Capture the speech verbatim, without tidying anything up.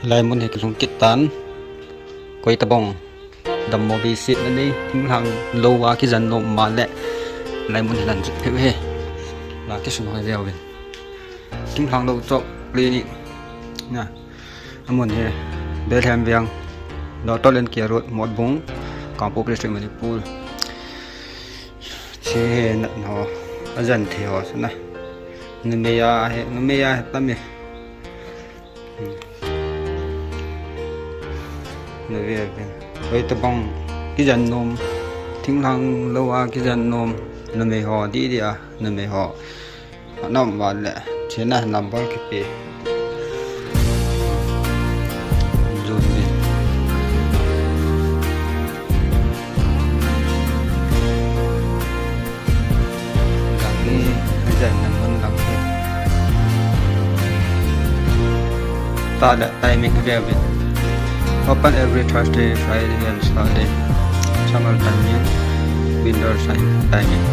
Hilai mun hi kilhung kit tan. Koitabong dammo beisetna nei, thinglhang lou a kijen nom ma le. Hilai mun hi lan jep hi. La kisun hoi veuvin. Thinglhang lou chok clinic. Na. Amun hi Bethlehem Veng, Doctor N K Road, Motbung, Kangpokpi District, Manipur. Hiche hi natna ho, ajen thei ho chu na. Numei a hi, numei a hi tam e. Hmm. Na ve ve. Koitabong kijen nom, thinglhang lou a kijen nom, numei ho didi a, numei ho. Anam va le, chena number kipe. Jun bi. Lang ni, jan na mun lang ni. Ta le timing ve ve. Open every Thursday, Friday and Saturday. Summer timing, winter time, timing.